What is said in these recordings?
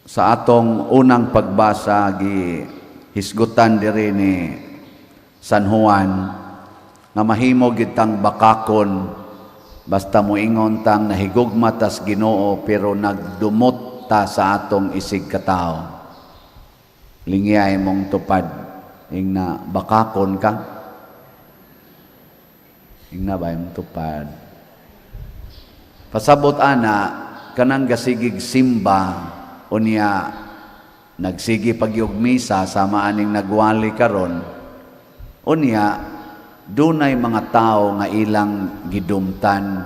Sa atong unang pagbasa, gi hisgutan diri ni San Juan nga mahimo gyud tang bakakon basta moingon tang nahigugma tas Ginoo pero nagdumot ta sa atong isig katawo. Lingyay mong tupad, ingna bakakon ka. Ingna ba imong tupad? Pasabot ana, kanang gasigig simba, unya nagsigi pagyug misa sama aning nagwali karon, unya dunay mga tao nga ilang gidumtan,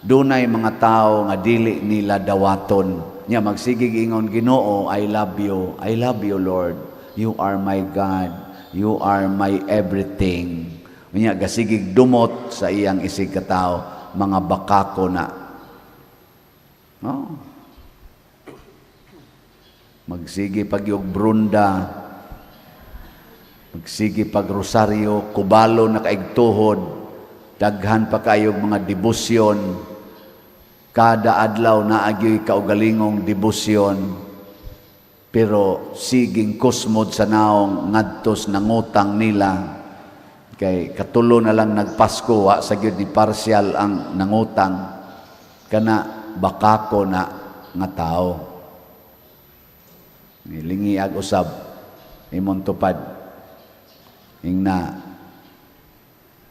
dunay mga tao nga dili nila dawaton. Nya magsigig ingon, "Ginoo, I love you. I love you, Lord. You are my God. You are my everything." Unya gasigig dumot sa iyang isig katawo, mga bakako na. No? Magsige pagyug brunda, magsige pag rosaryo, kubalo na kaigtuhod, daghan pa kayog mga debosyon, kada adlaw naa gyoy kaugalingong debosyon, pero siging kusmod sa naong ngadtos nangutang nila, kay katulo na lang nagpasko, wa sa gyud ni partial ang nangutang. Kana bakako na nga tao. Nilingiag usab imong tupad, ingna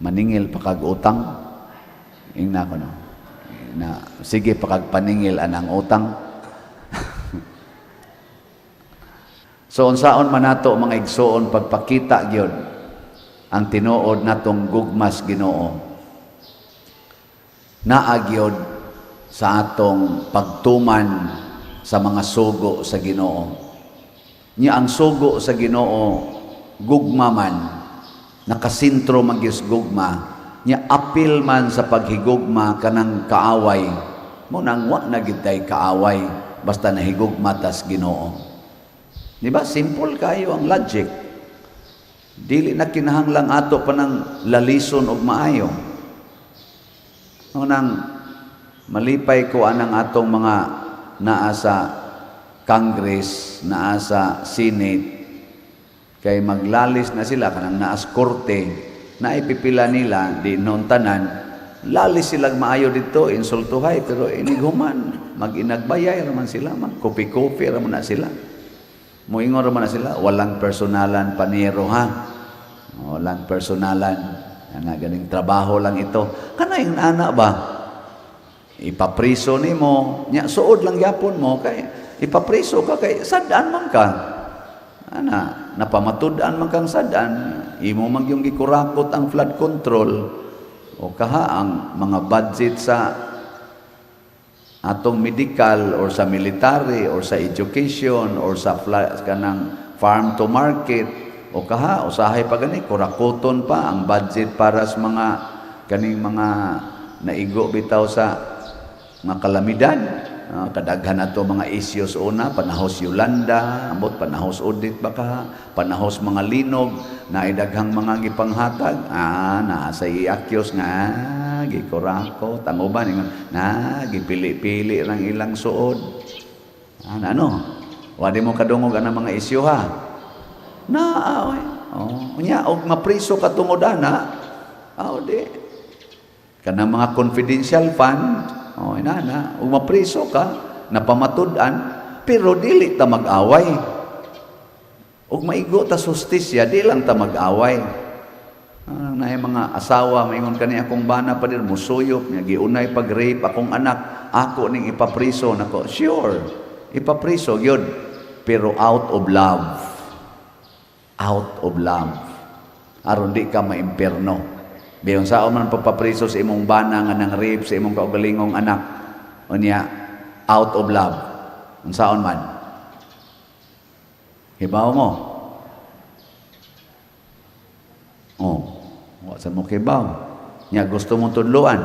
maningil pa kag utang. Ingna ko no na sige pa kag paningil anang utang. So unsaon man nato, mga igsoon, pagpakita gyud ang tinuod natong gugmas Ginoo? Naa gyud sa atong pagtuman sa mga sugo sa Ginoo. Nya ang sugo sa Ginoo gugma man, nakasentro man gyud sa gugma. Nya apil man sa paghigugma kanang kaaway. Mo nang wa na gyud tay kaaway basta nahigugma tas Ginoo. Di ba? Simple kayo ang logic. Dili na kinahanglang ato pa ng lalison og maayo. Mo nang malipay ko anang atong mga naa sa Congress, naa sa Senate, kay maglalis na sila kanang naas korte, na ipipila nila, di noon tanan, lalis silang maayo dito, insultuhay, pero inighuman, mag-inagbayay raman sila, mag-kopi-kopi raman na sila. Muingon raman na sila, "Walang personalan, panero, ha. Walang personalan. Ana, ganing trabaho lang ito." Kana yung ana ba? Ipapriso nimo, nya suod lang gyapon mo kay ipapriso ka kay sad-an man ka. Ana, napamatud-an man kang sad-an, imo man yung gikurakot ang flood control o kaha ang mga budget sa atong medical or sa military or sa education or sa kanang farm to market o kaha usahay pa gani kurakoton pa ang budget para sa mga kaning mga naigo bitaw sa mga kalamidad. Kadaghan ato mga issues una panahos Yolanda, ambot panahos Odette baka, panahos mga linog, naidaghang mga gipanghatag, naa sa i-accuse nga gikurakot ang uban, ingon na gipili-pili lang ilang suod. Na ano, wa di mo kadungog ang mga isyu ha na oy. Oh, unya og mapriso ka tungod ana, aw di kanang mga confidential fund. Oh, inana, ug mapriso ka, napamatud-an, pero dili ta mag-away. Ug maigo ta hustisya, di lang ta mag-away. Naay mga asawa, maingon kani akong bana pa din, musuyop, nga giunay pag-rape akong anak, ako ning ipapriso nako. Sure, ipapriso gyud, pero out of love. Out of love. Aron di ka maimpierno. Biyon sa man pagpapriso sa imong bana nga nang rape sa imong kaugalingong anak. Unya, out of love. Unsaon man? Hibaw mo. Oh, wa sa mo kibaw. Nya gusto mo tudloan.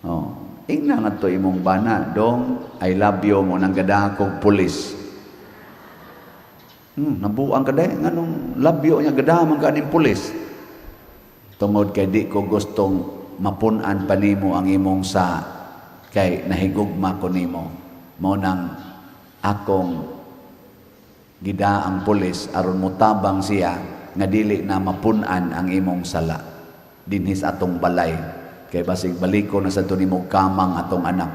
Oh, ingna ngadto imong bana, "Dong, I love you mo nang gadaha kog pulis." Nabuang ka day nganong love you nya gadaha man ka ning pulis? Tungod kay di ko gustong mapun-an pa nimo ang imong sa kay nahigugma ko nimo. Mo nang Akong gida ang pulis aron motabang siya nga dili na mapun-an ang imong sala dinhi sa atong balay, kay basig baliko na sa nimo kamang atong anak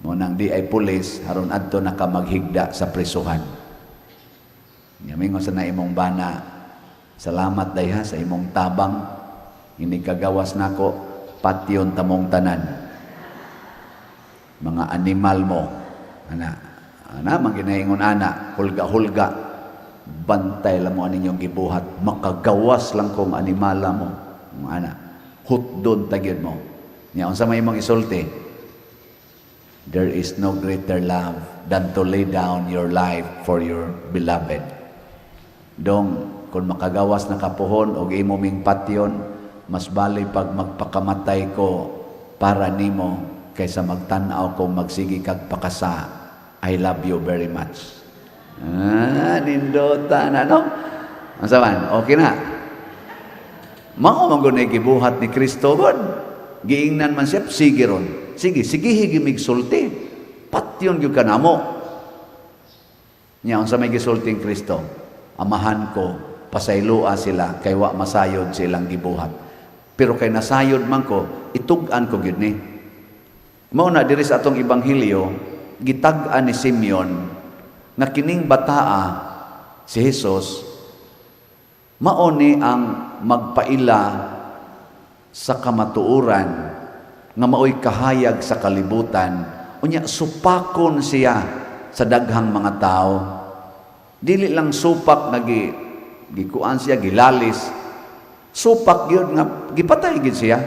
mo. Nang di ay pulis aron adto na ka maghigda sa prisuhan. Nya mingon sa na imong bana, "Salamat dayha sa imong tabang. Ini kagawas nako, patyon tamong tanan mga animal mo." Ana ana man ginaingon ana, hulga-hulga, "Bantay lang mo ninyong gibuhat, makagawas lang kong animala mo." Ana, hutdon ta gyud mo. Nya unsa may imong isulti? "There is no greater love than to lay down your life for your beloved." Dong, kung makagawas na kapuhon og imo ming patyon, mas bali pag magpakamatay ko para nimo kaysa magtan-aw kung magsigi kag pakasa. I love you very much. Ah, nindota na, no? Unsa man? Okay na. Mao man gud gibuhat ni Kristo god. Giingnan man siya, sige ron. Sige, sige higimig sulti. Patyon gyud ka namo. Nya unsa may gisulting Kristo? "Amahan ko, pasayloa sila kay wa masayod silang gibuhat. Pero kay nasayod man ko, itug-an ko gyud ni." Mao na diri sa atong ebanghelyo, gitag-an ni Simeon nga kining bataa si Jesus mao ni ang magpaila sa kamatuoran nga maoy kahayag sa kalibutan. Unya supakon siya sa daghang mga tao. Dili lang supak nga gikuan siya, gilalis, supak gyud nga gipatay gyud siya.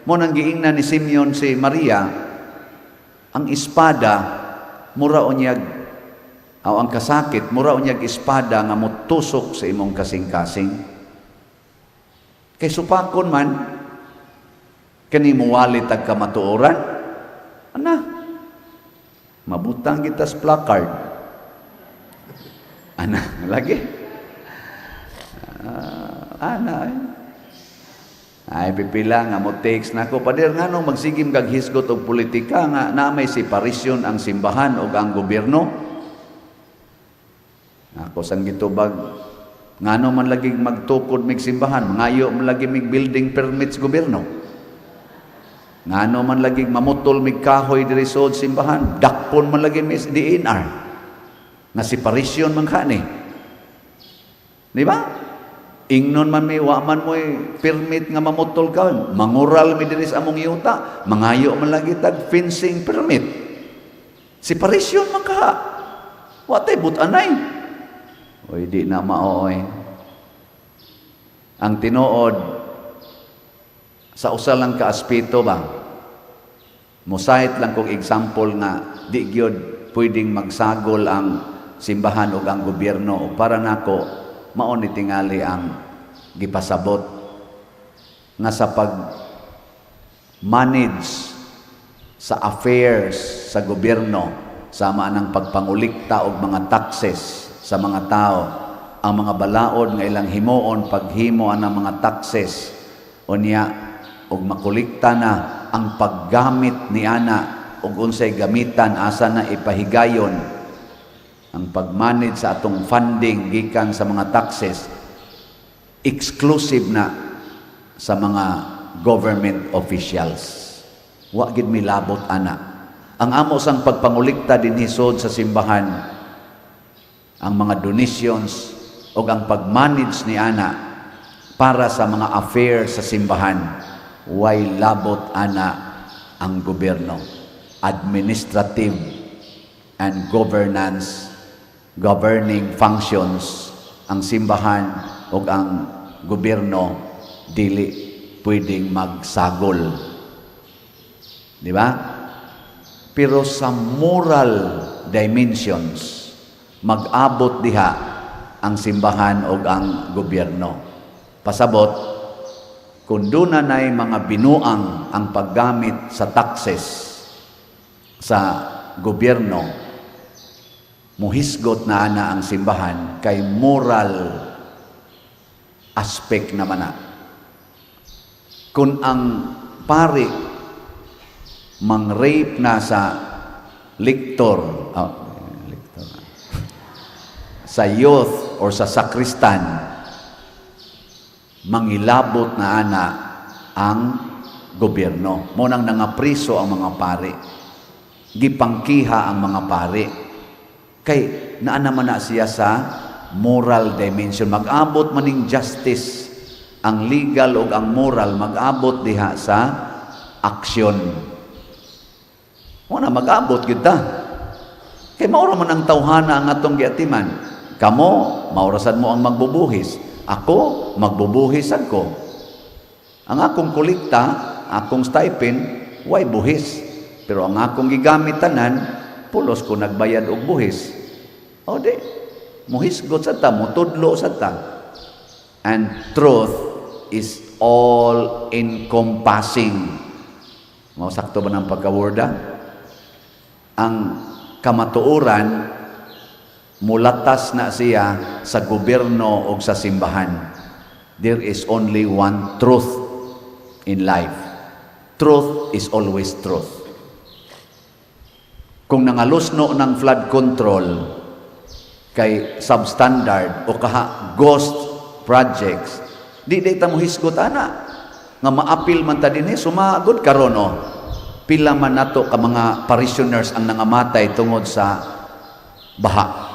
Mo nang giingnan ni Simeon si Maria, ang espada mura unyag aw ang kasakit mura unyag espada nga motusok sa imong kasing-kasing, kay supakon man kani muwali tag kamatuoran. Ana, mabutang kita sa placard ana lagi. Ana ay. Ay, pipila nga mo text nako, "Pader, nganong magsigim kag hisgot og politika nga na may separasyon ang simbahan ug ang gobyerno?" Ako sang gitubag, ngano man lagi magtukod mig simbahan, mangayo man lagi mig building permits gobyerno? Ngano man lagi mamutol mig kahoy diri sa simbahan, dakpon man lagi mis DENR? Nga separasyon man kani. Di ba? Ingnon man mi, wa man mo'y permit nga mamutol ka, mangural mi diri sa among yuta, mangayo man lagi tag fencing permit. Separation man ka. Wa tay butanay. Oy, di na maoy. Ang tinuod, sa usa lang ka aspeto ba, mo-cite lang kong example nga di gyud pwedeng magsagol ang simbahan ug ang gobyerno, o para nako mao ni tingali ang gipasabot nga sa pag manage sa affairs sa gobyerno, sama ng pagpangulikta og mga taxes sa mga tao, ang mga balaod nga ilang himuon paghimo ang mga taxes, unya og makulikta na ang paggamit ni ana og unsay gamitan, asa na ipahigayon ang pag-manage sa atong funding gikan sa mga taxes, exclusive na sa mga government officials. Wa gid milabot ana. Ang amo sang pagpangulikta dinhi sod sa simbahan, ang mga donations o ang pag-manage ni ana para sa mga affairs sa simbahan, way labot ana ang gobyerno. Administrative and governance, governing functions, ang simbahan o ang gobyerno dili pwedeng magsagol. Di ba? Pero sa moral dimensions, mag-abot diha ang simbahan o ang gobyerno. Pasabot, kung doon na na'y mga binuang ang paggamit sa taxes sa gobyerno, muhisgot na ana ang simbahan kay moral aspect naman na. Kung ang pari mang-rape na sa liktor, oh, sa youth or sa sakristan, mangilabot na ana ang gobyerno. Mao nang nangapriso ang mga pari. Gipangkiha ang mga pari. Kay naa naman na siya sa moral dimension. Mag-abot maning justice, ang legal o ang moral, mag-abot diha sa aksyon. Wala, mag-abot gyud ta. Kay maura man ang tawhana ang atong giatiman. Kamo, maura sad mo ang magbubuhis. Ako, magbubuhis sad ko. Ang akong kolekta, akong stipend, way buhis. Pero ang akong gigamit tanan, pulos ko nagbayad og buhis. O di, muhisgot sa ta, mutudlo sa ta. And truth is all encompassing. Mao sakto ba ng pagkaworda? Ang kamatuoran, mulatas na siya sa gobyerno o sa simbahan. There is only one truth in life. Truth is always truth. Kung nangalusno ng flood control kay substandard o kaha ghost projects, di ta mo hisgot ana nga maapil man ta dinhi. Sumagod karon, oh, pila man nato ka mga parishioners ang nangamatay tungod sa baha.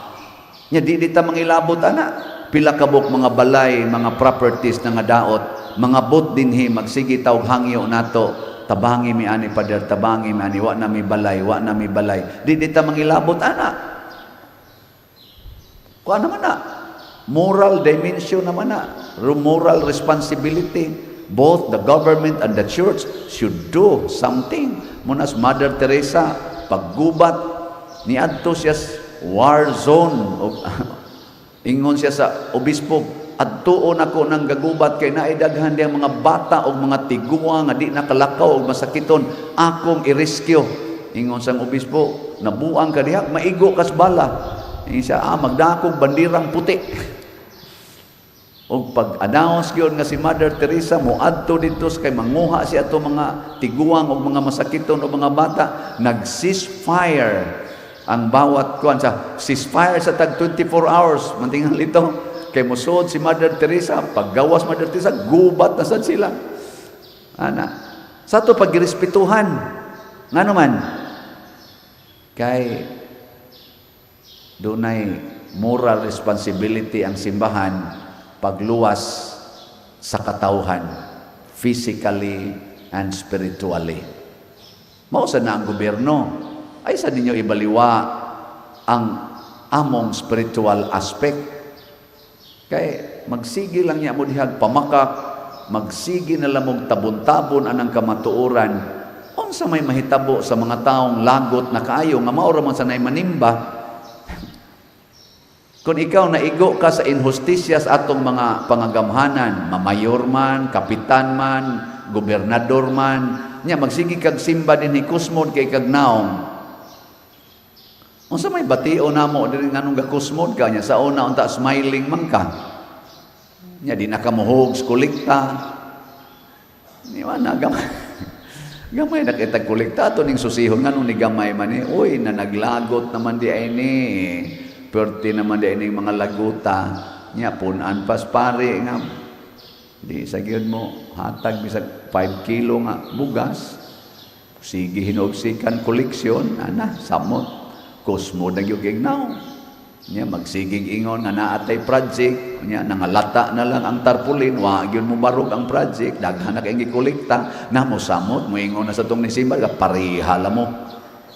Nya di ta mangilabot ana. Pila kabuk mga balay, mga properties na nga daot, mga bot dinhi, magsige ta og hangyo nato, "Tabangi mi ani, Pader, tabangi mi ani, wa na mi balay, wa na mi balay." Di ta mangilabot ana. Kuha naman na. Moral dimension naman na. Moral responsibility. Both the government and the church should do something. Munas Mother Teresa, paggubat, niadto siya sa war zone. Ingon siya sa obispo, "Adtuon ako ng gagubat kay naidaghan diyang mga bata o mga tiguang nga di nakalakaw o masakiton, akong i-rescue." Ingon sang obispo, "Nabuang ka diha, maigo kas bala." Ingon siya, "Ah, magdakog bandirang puti." Og pag-announce gyud nga si Mother Teresa moadto didto sa kay manguha siya ato mga tiguang o mga masakiton o mga bata, nag-ceasefire ang bawat kuan sa ceasefire sa tag 24 hours mantingal ito kay mosuod si Mother Teresa. Paggawas Mother Teresa, gubat na sad sila ana. Sa ato pagrespetuhan, ngano man kay dunay moral responsibility ang simbahan pagluwas sa katawhan physically and spiritually. Mao sa na ang gobyerno ay sa ninyo ibaliwa ang among spiritual aspect, kay magsige lang niya mo dihag pamakak, magsige na lang mong tabon-tabon anang kamatuoran, unsa may mahitabo sa mga taong lagot na kaayo nga maura man sa nay manimba? Kung ikaw naigo ka sa inhustisya sa atong mga pangagamhanan, mamayor man, kapitan man, gobernador man, nya magsige kag simba dinhi, kusmod kay kag naong. Unsa may batio namo diri nganong gakusmod ka nya sa una unta smiling man ka? Nya di na ka mohuog sa kolekta. Di ba na gamay? Gamay na kita kolekta ato ning susihon nganong ni gamay man ni. Uy, na naglagot naman di ay ni. Perti naman di ay ning mga laguta. Nya punan pas pare nga di sa gyud mo hatag bisag 5 kilo nga bugas. Sige hinugsikan koleksyon ana samot. Kusmo na gyud kay naong. Nya magsigig ingon nga naa tay project, nya nangalata na lang ang tarpaulin, wa gyud mo barog ang project, daghan na kay gikolekta, na mo samot, moingon na sa tong nisimba, pareha la mo.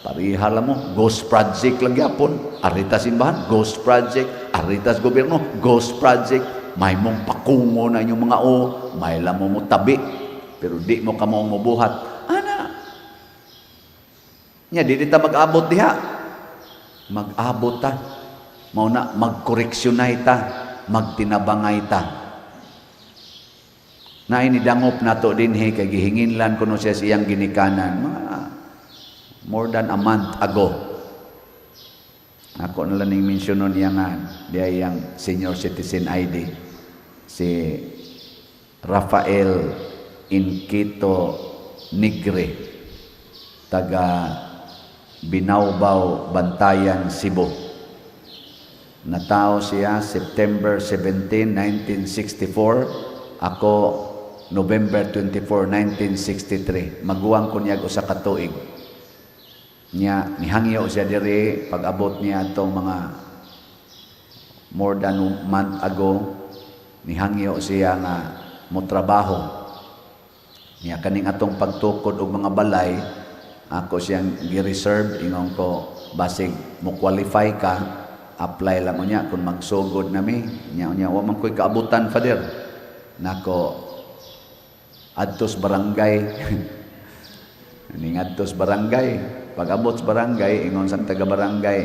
Pareha la mo, ghost project lang gyapon. Arita simbahan, ghost project, aritas gobyerno, ghost project. May mong pakungo na inyong mga o, may lamo mo tabi, pero di mo kamo mobuhat. Ana. Nya di ta mag-abot diha. Mag-abot ta. Mao na magkoreksiyonay ta, magtinabangay ta. Na inidangop nato dinhi kay gihinginlan kuno siya sa iyang ginikanan mga more than a month ago. Ako na lang ning mensyonon niya nga diya iyang senior citizen ID, si Rafael Inquito Nigre, taga Binawbaw, Bantayan, Cebu. Natao siya September 17, 1964. Ako November 24, 1963. Maguwang ko niya usa ka tuig. Nya nihangyo siya diri pag-abot niya atong mga more than a month ago, nihangyo siya nga motrabaho. Nya kaning atong pagtukod og mga balay, ako siyang gi-reserve. Ingon ko, basig mo qualify ka, apply lang unya kung magsugod nami. Nya unya, wa man ko'y kaabutan, Father. Nako, adtos barangay. Ning adtos barangay, pag abot sa barangay, ingon sa taga barangay,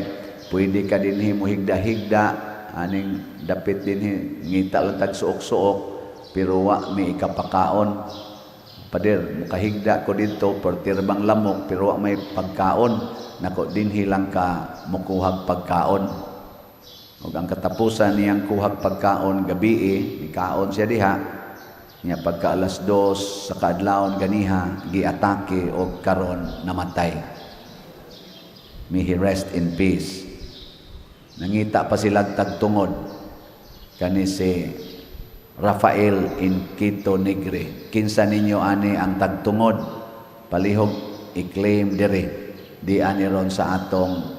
pwede ka dinhi mo higda-higda aning dapit dinhi, ngita lang tag suok-suok, pero wa mi ikapakaon. Pader, mukahigda ko dito, pertirbang lamok, pero wa may pagkaon. Nako, dinhi lang ka mukuhag pagkaon. Ug ang katapusan niyang kuhag pagkaon gabi, nikaon siya diha. Niya pagka alas 2 sa kaadlawon ganiha, giatake og karon namatay. May he rest in peace. Nangita pa sila tagtungod kani si Rafael Inquito Negre. Kinsa ninyo ani ang tagtungod? Palihog i-claim dire. Di ani ron sa atong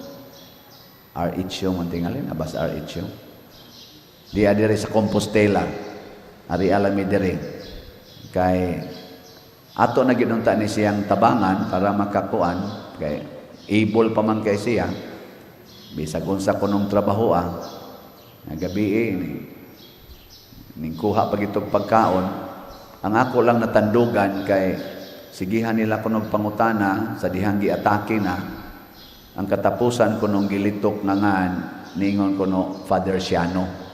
RH yung man tingalin, abas RH yung. Di diri sa Compostela. Ari alami diri. Kay ato na ginunta ni siyang tabangan para makakuan kay able pa man kay siya. Bisag unsa kunong trabaho ah. Gabi eh, ning kuha pag itong pagkaon. Ang ako lang natandugan kay sigihan nila kunog pangutana sa dihang giatake na. Ang katapusan kunong gilitok nga ngan, ningon kuno Father Siano.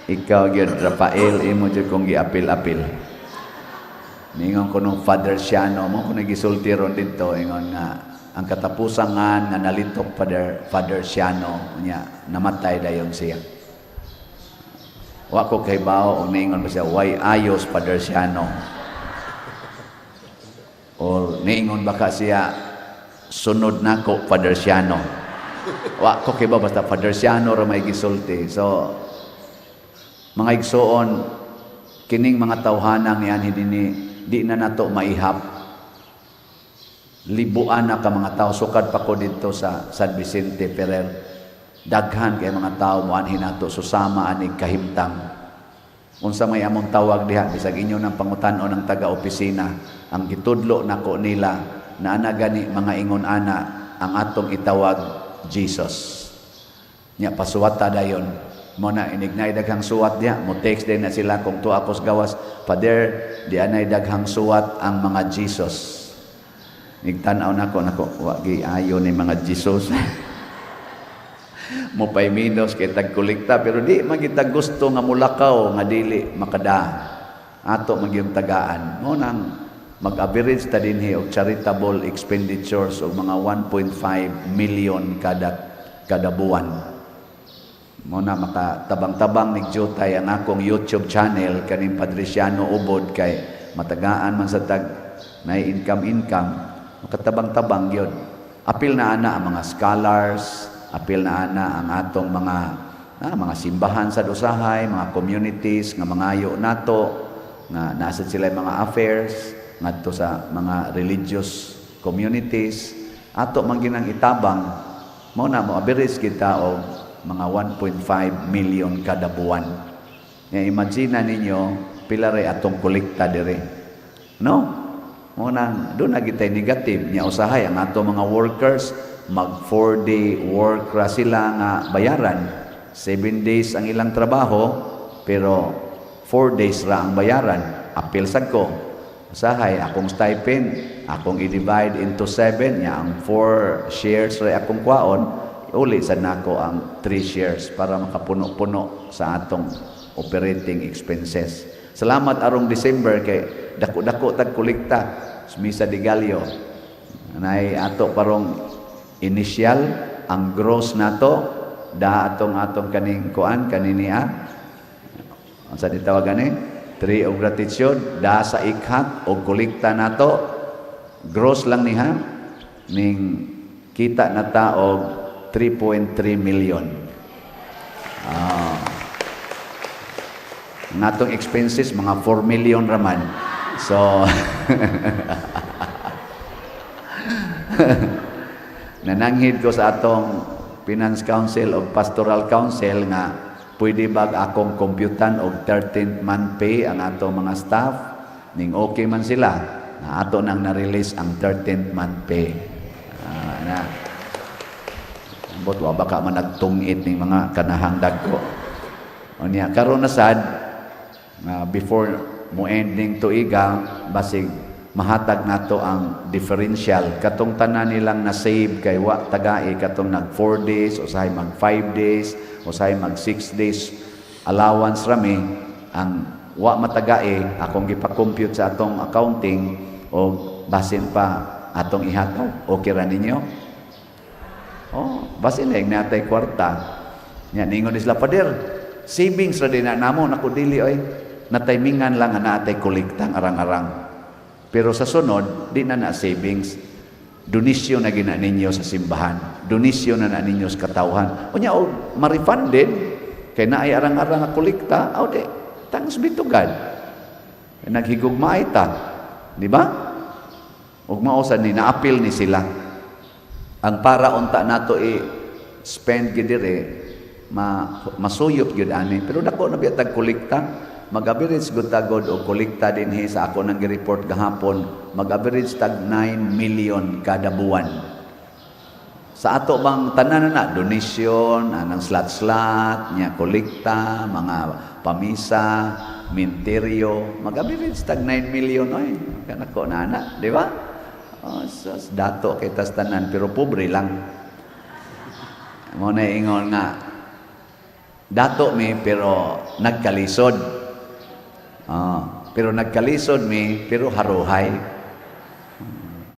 Ikaw gyud, Rafael, imo jud kong giapil-apil. Ningon kuno Father Siano mo kuno gisulti ron didto, ingon nga ang katapusan nga nga nalitok Father Siano, nya namatay dayon siya. Wa ko kahibaw og niingon ba siya, "Why ayos, Father Siano?" Or niingon ba ka siya, "Sunod nako, Father Siano"? Wa ko kibaw, basta Father Siano ra may gisulti. So mga igsuon, kining mga tawhanang nianhi dinhi, di na nato maihap. Libuan na ka mga tao. Sukad pa ko didto sa San Vicente Ferrer, daghan kay mga tao moanhi nato susama anig kahimtang. Unsa may among tawag diha, bisag inyo nang pangutan-on ng taga-opisina, ang gitudlo nako nila na ana gani mga ingon ana ang atong itawag Jesus. Nya pasuwata dayon. Mo na inig naay daghang suwat diha, mo text din na sila kung tuwa ko sa gawas, "Father, di anay daghang suwat ang mga Jesus." Nigtan-aw nako nako, wa gi ayo ni mga Jesus. Mo pay minus kay tagkolekta, pero di man kita gusto nga mulakaw nga dili makada. Ato magyung tagaan. Mo nang mag-average ta dinhi og charitable expenditures og mga 1.5 million kada kada buwan. Mo na makatabang-tabang nig jutay ang akong YouTube channel kaning Padriciano Ubod kay matagaan man sa tag na income income, makatabang-tabang gyud. Apil na ana ang mga scholars, apil na ana ang atong mga simbahan sa usahay, mga communities nga mangayo nato nga nasa sila mga affairs ngadto sa mga religious communities, ato man ginang itabang. Mao na mo average kita og mga 1.5 million kada buwan. Ya, imagine na ninyo pila ray atong kolekta dire. No? Mo nang do na gitay negative. Nya usahay ang ato mga workers mag 4-day work ra sila nga bayaran. 7 days ang ilang trabaho pero 4 days ra ang bayaran. Apil sad ko. Usahay akong stipend, akong i-divide into 7, nya ang 4 shares ra akong kwaon, uli sad nako ang 3 shares para makapuno-puno sa atong operating expenses. Salamat arong December kay dako-dako tag kolekta sa Misa de Gallo. Nay ato parong initial ang gross nato da atong atong kaning kuan kanini. Unsa di tawag gani? Tree of Gratitude da sa ikhat og kolekta nato, gross lang niha ning Kita na ta og 3.3 million. Ah. Ang atong expenses mga 4 million raman. So nananghid ko sa atong Finance Council o Pastoral Council nga pwede ba akong komputan og 13th month pay ang atong mga staff? Ning okay man sila na ato nang na-release ang 13th month pay. Ah, na. Ambot wa baka man nagtungit ning mga kanahang dagko. Unya karon na sad nga before mo ending tuiga, basig mahatag nato ang differential katong tanan nilang na-save kay wa tagai katong nag 4 days, usahay mag 5 days, usahay mag 6 days allowance rami ang wa matagae. Akong gipa-compute sa atong accounting o basin pa atong ihatag. Okay ra ninyo? Oh, basin na natay kwarta nya. Ningon ni sila, "Pader, savings ra din na namo." Nako, dili oy, na-timingan lang nga naatay kolektang arang-arang, pero sa sunod di na na savings, donisyon na gina ninyo sa simbahan, donisyon na na ninyo sa katawhan. Unya og ma-refund din kay naay arang-arang nga kolekta, aw di, thanks be to God. Naghigugmaay ta, di ba? Ug mao sad ni naapil ni sila. Ang para unta nato i spend gid dire ma masuyop gyud ani, pero dako na biya tag kolekta. Mag-average gud tagod og kolekta dinhi sa ako nang gi-report gahapon, mag-average tag 9 million kada buwan. Sa ato bang tanan na donation, anang slot-slot, nya kolekta, mga pamisa, minteryo, mag-average tag 9 million oy. Kanako na na, di ba? Oh, sus, dato kay tas tanan pero pobre lang. Mo na ingon nga dato mi pero nagkalisod. Ah, pero nagkalisod mi pero haruhay.